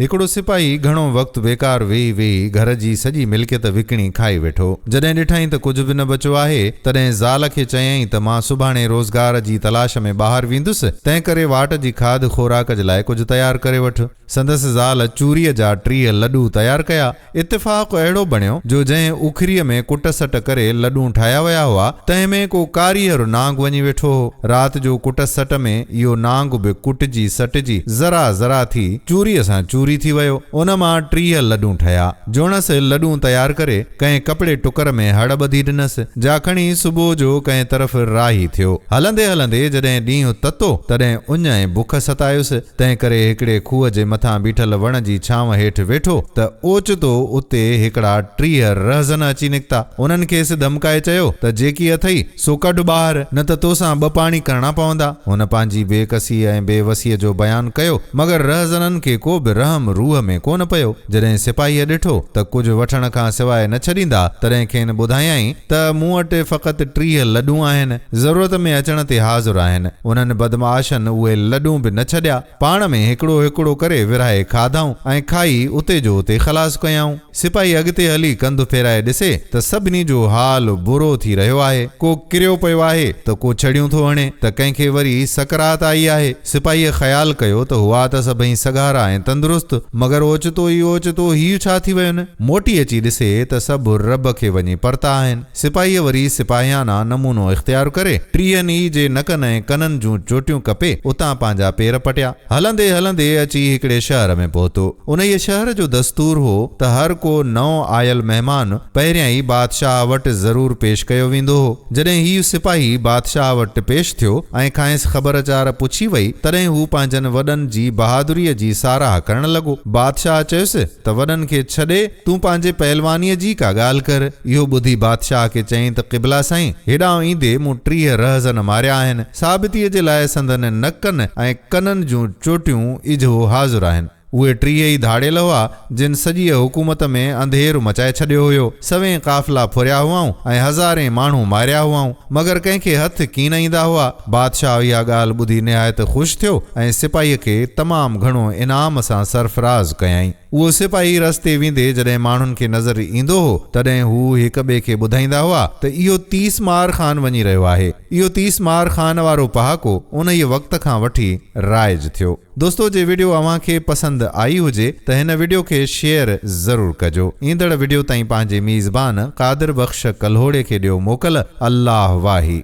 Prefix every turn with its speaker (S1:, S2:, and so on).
S1: هڪڙو سپاهي گهڻو وقت بيڪار ويهي ويهي گهر جي سڄي ملڪيت وڪڻي کائي ويٺو. جڏهن ڏٺائين ته ڪجهه به نه بچيو آهي، تڏهن زال کي چيائين ته مان سڀاڻي روزگار جي تلاش ۾ ٻاهر ويندس، تنهنڪري واٽ جي کاڌ خوراڪ جي لاء ڪجهه تيار ڪري وٺ. سندس زال چوريء جا 30 لڏون تيار ڪيا. اتفاق اهڙو بڻيو جو جنهن اکريء ۾ ڪٽ سٽ ڪري لڏون ٺاهيا ويا هئا، تنهن ۾ ڪو ڪاريهر نانگ وڃي ويٺو هو. رات جو ڪٽ سٽ ۾ اهو نانگ به ڪٽجي سٽجي ذرا ذرا ٿي چوريء سان چوري ٿي ويو. ان مان 30 لڏون ٺهيا. جوڻس لڏون تيار ڪري ڪنهن ڪپڙي ٽڪر ۾ هڙ ٻڌي ڏنس، جا کڻي صبح جو ڪنهن طرف راهي ٿيو. هلندي هلندي جڏهن ڏينهن تتو، تڏهن اڃ ۽ بک ستايس. تنهن ڪري هڪڙي کوهه جي مٿان بيٺل وڻ جي ڇانو هيٺ ويٺو ته اوچتو اتي هڪڙا 30 رهزن اچي نڪتا. انهن کيس ڌمڪائي چيو ته جيڪي اٿئي، سو ڪڍ ٻاهر، نه ته توسان ٻه پاڻي ڪرڻا پوندا. هن پنهنجي بي ڪسيء ۽ بي وسيء جو بيان ڪيو، مگر رهزنن کي ڪو به رحم روح ۾ ڪونه پيو. جڏهن سپاهيء ڏٺو ته ڪجهه وٺڻ کان سواء نه ڇڏيندا، تڏهن کين ٻڌايائين ته مون وٽ فقط 30 لڏون آهن، ضرورت ۾ اچڻ تي حاضر آهن. انهن بدمعاشن اهي لڏون به نه ڇڏيا. پاڻ ۾ هڪڙو هڪڙو ڪري ورهائي کاڌائون ۽ کائي اتي جو اتي خلاص ڪيائون. سپاهي اڳتي هلي ڪنڌ ڦيرائي ڏسي ته سڀني جو حال برو ٿي رهيو آهي. ڪو ڪريو پيو آهي ته ڪو ڇڙيون ٿو هڻي ته ڪنهن کي وري سڪرات آئي آهي. سپاهيء خيال ڪيو ته هئا ته سڀئي سگهارا ۽ تندرست، مگر اوچتو ئي اوچتو هيء ڇا ٿي وين؟ موٽي اچي ڏسي ته سڀ رب کي وڃي پرتا آهن. سپاهيء وري سپاهيانه نمونو اختيار ڪري، ٽيهن ئي جي نڪن ۽ ڪنن جون چوٽيون ڪپي، اتان پنهنجا پير پٽيا. هلندي هلندي اچي هڪڙي شهر ۾ پهتو. انهيء شهر جو دستور هو ته هر ڪو نئون آيل مهمان پهريائين بادشاهه وٽ ضرور پيش ڪيو ويندو هو. جڏهن هيء سپاهي بادشاهه وٽ پيش ٿيو ۽ کانئس خبر چار پڇي وئي، تڏهن هو پنهنجن وڏن جي بهادريء جي ساراهه ڪرڻ لڳو. بادشاهه چيس ته وڏن کي ڇڏي، تون پنهنجي پهلوانيء جي ڪا ڳالهه ڪر. اهو ٻڌي بادشاهه کي چيائين ته قبلا سائين، هيڏانهن ايندي مون 30 رهزن ماريا آهن. ثابتيء جي لاء سندن نڪن ۽ ڪنن جون چوٽيون اجهو حاضر آهن. اهي 30 ئي ڌاڙيل هئا، جن سڄيء حڪومت ۾ انڌير مچائي ڇڏيو هيو. سوين قافلا ڦريا هئائون ۽ هزارين ماڻهو ماريا هئائون، مگر ڪنهن کي هٿ ڪين ايندا هئا. بادشاهه اها ڳالهه ٻڌي نهايت خوش ٿيو ۽ سپاهيء کي تمام گهڻو انعام سان سرفراز ڪيائين. اهو سپاهي رستي ويندي جڏهن ماڻهن کي نظر ايندو هو، تڏهن هو هڪ ٻئي کي ٻڌائيندا هئا ته اهو تيس مار خان وڃي رهيو آهي. اهو تيس مار خان وارو پهاڪو انهيء وقت کان وٺي رائج ٿيو. دوستو جي وڊيو اوهان کي پسند آئي هجي ته هن وڊيو کي شيئر ضرور ڪجو. ايندڙ وڊيو تائين پنهنجي ميزبان قادر بخش ڪلهوڙي کي ڏيو موڪل. الله واهي.